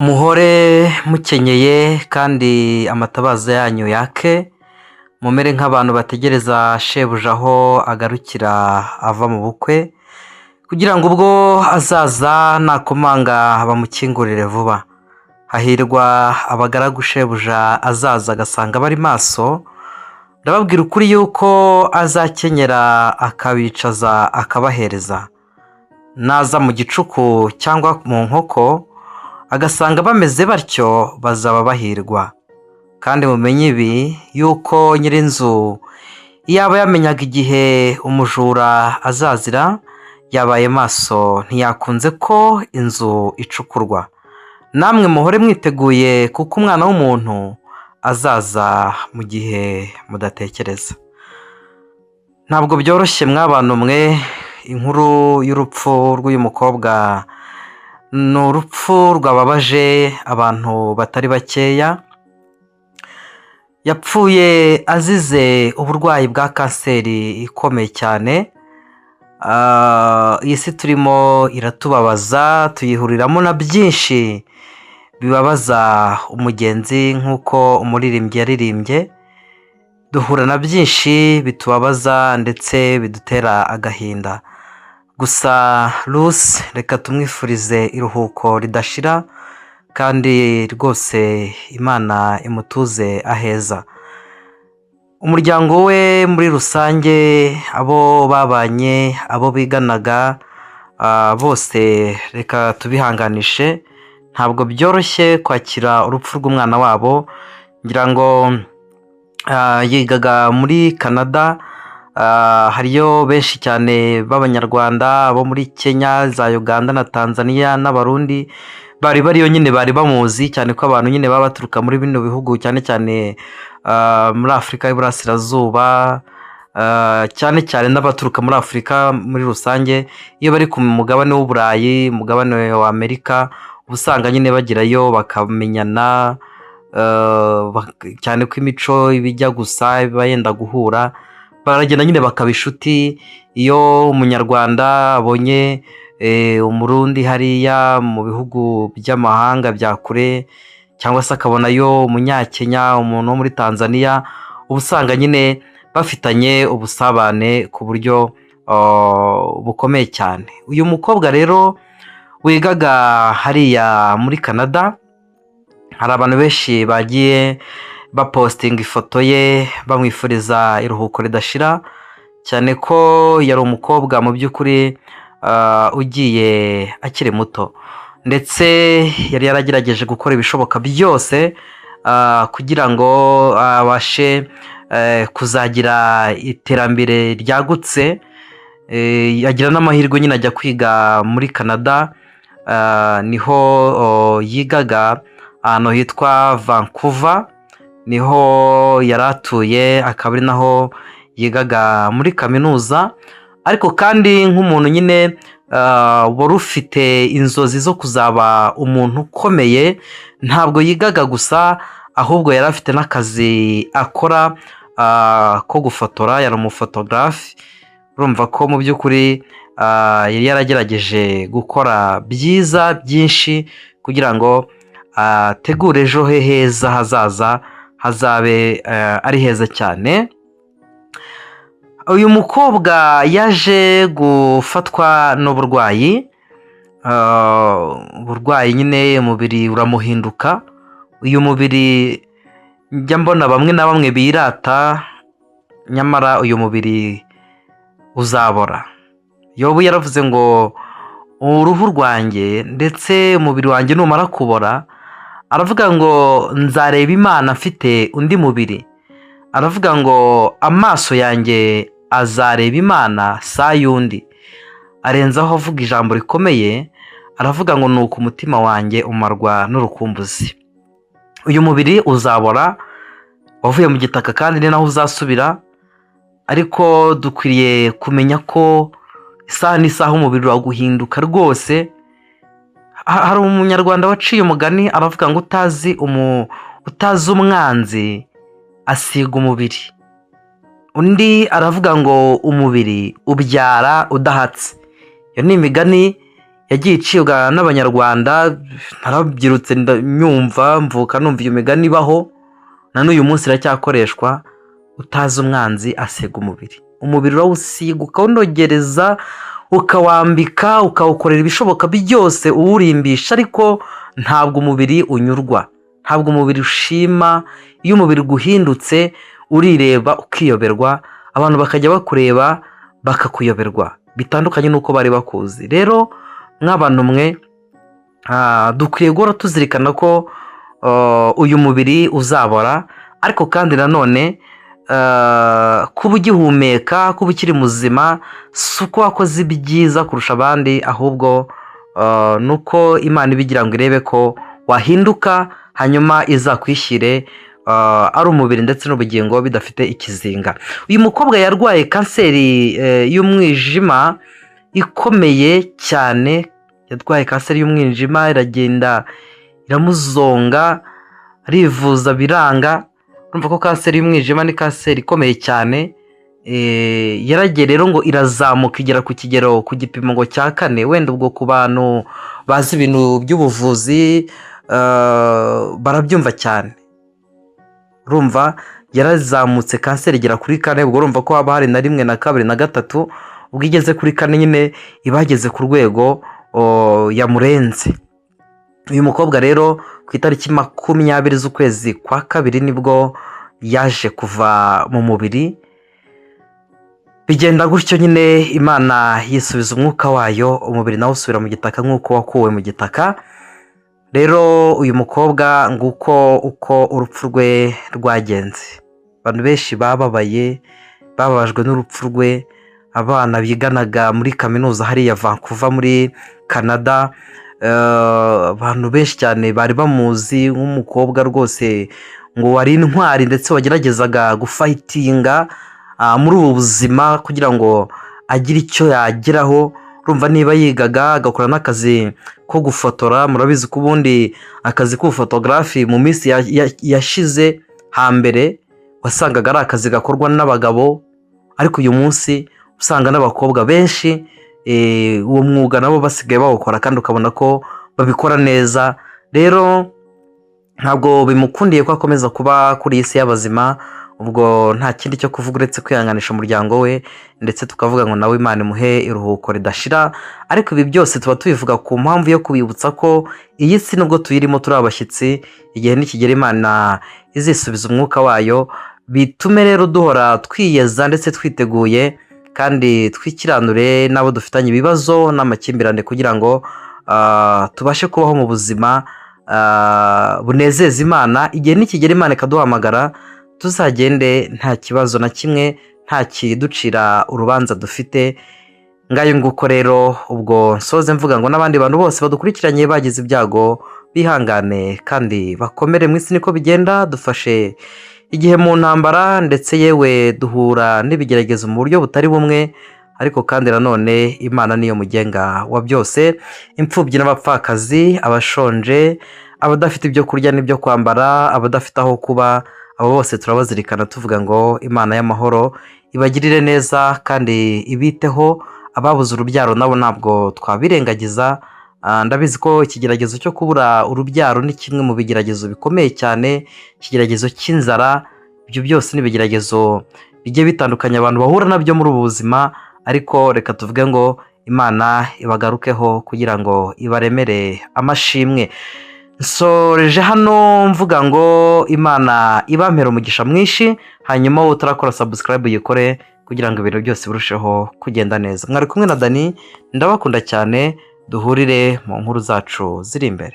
Muhore mukenyeye kandi amatabaza yanyu yake, mumere nk'abantu bategereza shebuja aho agarukira ava mu bukwe, kugira ngo ubwo azaza nakomanga bamukingurire vuba. Hahirwa abagaragu shebuja azaza agasanga bari maso. Ndababwira ukuri yuko azakenyera akabicaza akabahereza. Naza mu gicuku cyangwa mu nkoko agasanga bameze batyo, bazaba bahirwa. Kandi mumenye ibi, yuko nyir'inzu iyaba yamenyaga igihe umujura azazira, yabaye maso ntiyakunze ko inzu icukurwa. Namwe muhore mwiteguye, kuko Umwana w'umuntu azaza mu gihe mudatekereza. Ntabwo byoroshye mw'abantu mwe. Inkuru y'urupfu rw'uyu mukobwa ni urupfu rwababaje abantu batari bakeya. Yapfuye azize uburwayi bwa kanseri ikomeye cyane. Iyi si turimo iratubabaza, tuyihuriramo na byinshi bibabaza umugenzi. Nk'uko umuririmbyi yaririmbye, duhura na byinshi bitubabaza ndetse bidutera agahinda. Gusa Rusi, reka tumwifurize iruhuko ridashira, kandi rwose Imana imutuze aheza. Umuryango we muri rusange, abo babanye, abo biganaga bose, reka tubihanganishe. Ntabwo byoroshye kwakira urupfu rw'umwana wabo. Ngira ngo yigaga muri Canada. Hariyo benshi cyane b'Abanyarwanda bo muri Kenya, za Uganda na Tanzania n'Abarundi bari bariyo nyine, bari bamuzi cyane, ko abantu nyine baba baturuka muri bino bihugu, cyane cyane muri Afurika y'Iburasirazuba, cyane cyane n'abaturuka muri Afurika muri rusange, iyo bari ku mugabane w'Uburayi, umugabane wa Amerika, uba usanga nyine bagerayo bakamenyana, cyane ko imico iba ijya gusa, iba yenda guhura, baragenda nyine bakaba inshuti. Iyo Umunyarwanda abonye Umurundi hariya mu bihugu by'amahanga bya kure, cyangwa se akabonayo Umunyakenya, umuntu wo muri Tanzania, uba usanga nyine bafitanye ubusabane ku buryo bukomeye cyane. Uyu mukobwa rero wigaga hariya muri Canada, hari abantu benshi bagiye bapositinga ifoto ye bamwifuriza iruhuko ridashira, cyane ko yari umukobwa mu by'ukuri ugiye akiri muto, ndetse yari yaragerageje gukora ibishoboka byose kugira ngo abashe kuzagira iterambere ryagutse. Agira n'amahirwe nyine ajya kwiga muri Canada. Niho yigaga ahantu hitwa Vancouver, niho yari atuye, akaba ari naho yigaga muri kaminuza. Ariko kandi nk'umuntu nyine wari ufite inzozi zo kuzaba umuntu ukomeye, ntabwo yigaga gusa, ahubwo yari afite n'akazi akora ko gufotora, yari umufotogarafe. Urumva ko mu by'ukuri yari yaragerageje gukora byiza byinshi kugira ngo ategure ejo he heza hazaza hazabe ari heza cyane. Uyu mukobwa yaje gufatwa n'uburwayi, uburwayi nyine umubiri uramuhinduka. Uyu mubiri njya mbona bamwe na bamwe birata, nyamara uyu mubiri uzabora. Yobu yaravuze ngo uruhu rwanjye ndetse umubiri wanjye numara kubora, aravuga ngo nzareba Imana mfite undi mubiri. Aravuga ngo amaso yanjye azareba Imana saa y'undi. Arenzaho avuga ijambo rikomeye, aravuga ngo nuko umutima wanjye umarwa n'urukumbuzi. Uyu mubiri uzabora, wavuye mu gitaka kandi ni naho uzasubira. Ariko dukwiriye kumenya ko isaha n'isaha umubiri uraguhinduka rwose. Hari Umunyarwanda waciye umugani, aravuga ngo utazi umwanzi asiga umubiri. Undi aravuga ngo umubiri ubyara udahatse. Iyo ni imigani. Yagiye icibwa n'Abanyarwanda. Narabyirutse nyumva, mvuka numva iyo migani ibaho, na n'uyu munsi iracyakoreshwa. Utazi umwanzi asega umubiri. Umubiri urawusiga, ukawunogereza, ukawambika, ukawukorera ibishoboka byose, uwurimbisha, ariko ntabwo umubiri unyurwa, ntabwo umubiri ushima. Iyo umubiri uguhindutse, urireba ukiyoberwa, abantu bakajya bakureba bakakuyoberwa, bitandukanye n'uko bari bakuzi. Rero nk'abantu mwe, dukwiye guhora tuzirikana ko uyu mubiri uzabora, ariko kandi nanone kuba ugihumeka, kuba ukiri muzima, si uko wakoze ibyiza kurusha abandi, ahubwo ni uko Imana iba igira ngo irebe ko wahinduka, hanyuma izakwishyire ari umubiri ndetse n'ubugingo bidafite ikizinga. Uyu mukobwa yarwaye kanseri y'umwijima ikomeye cyane. Yatwaye kanseri y'umwijima, iragenda iramuzonga, arivuza biranga. Urumva ko kanseri y'umwijima ni kanseri ikomeye cyane. Yaragiye rero ngo irazamuka, igera ku kigero, ku gipimo ngo cya 4. Wenda ubwo ku bantu bazi ibintu by'ubuvuzi barabyumva cyane. Urumva yarazamutse, kanseri igera kuri 4. Ubwo urumva ko haba hari na 1 na 2 na 3. Ubwo igeze kuri 4 nyine iba yageze ku rwego yamurenze. Uyu mukobwa rero ku itariki 20 z'ukwezi kwa kabiri nibwo yaje kuva mu mubiri. Bigenda gutyo nyine, Imana yisubiza umwuka wayo, umubiri nawe usubira mu gitaka nk'uko wakuwe mu gitaka. Rero uyu mukobwa, nguko uko urupfu rwe rwagenze. Abantu benshi bababaye, bababajwe n'urupfu rwe. Abana biganaga muri kaminuza hariya Vancouver muri Canada, abantu benshi cyane bari bamuzi nk'umukobwa rwose ngo wari intwari, ndetse wageragezaga gufightinga muri ubu buzima kugira ngo agire icyo yageraho. Urumva niba yigaga, agakora n'akazi ko gufotora. Murabizi ko ubundi akazi k'ubufotogarafi mu minsi yashize hambere wasangaga ari akazi gakorwa n'abagabo, ariko uyu munsi usanga n'abakobwa benshi uwo mwuga nabo basigaye bawukora, kandi ukabona ko babikora neza. Rero ntabwo bimukundiye ko akomeza kuba kuri iyi si y'abazima. Ubwo nta kindi cyo kuvuga uretse kwihanganisha umuryango we, ndetse tukavuga ngo nawe Imana imuhe iruhuko ridashira. Ariko ibi byose tuba tubivuga ku mpamvu yo kubibutsa ko iyi si nubwo tuyirimo turi abashyitsi, igihe nikigera Imana izisubiza umwuka wayo. Bitume rero duhora twiyeza ndetse twiteguye, kandi twikiranure n'abo dufitanye ibibazo n'amakimbirane, kugira ngo tubashe kubaho mu buzima bunezeza Imana. Igihe nikigera Imana ikaduhamagara, tuzagende nta kibazo na kimwe, nta kiducira urubanza dufite. Ngayo nguko rero. Ubwo nsoze mvuga ngo n'abandi bantu bose badukurikiranye bagize ibyago bihangane kandi bakomere. Mu isi niko bigenda, dufashe igihe mu ntambara, ndetse yewe duhura n'ibigeragezo mu buryo butari bumwe, ariko kandi nanone Imana niyo mugenga wa byose. Imfubyi n'abapfakazi, abashonje, abadafite ibyo kurya n'ibyo kwambara, abadafite aho kuba, abo bose turabazirikana, tuvuga ngo Imana y'amahoro ibagirire neza kandi ibiteho. Ababuze urubyaro nabo ntabwo twabirengagiza. Ndabizi ko ikigeragezo cyo kubura urubyaro ni kimwe mu bigeragezo bikomeye cyane. Ikigeragezo cy'inzara, ibyo byose ni ibigeragezo bigiye bitandukanye abantu bahura nabyo muri ubu buzima. Ariko reka tuvuge ngo Imana ibagarukeho kugira ngo ibaremere amashimwe. Nsoreje hano mvuga ngo Imana ibampera umugisha mwinshi. Hanyuma wowe utarakora subscribe, uyikore kugira ngo ibintu byose birusheho kugenda neza. Mwari kumwe na Dani, ndabakunda cyane. Duhurire mu nkuru zacu ziri imbere.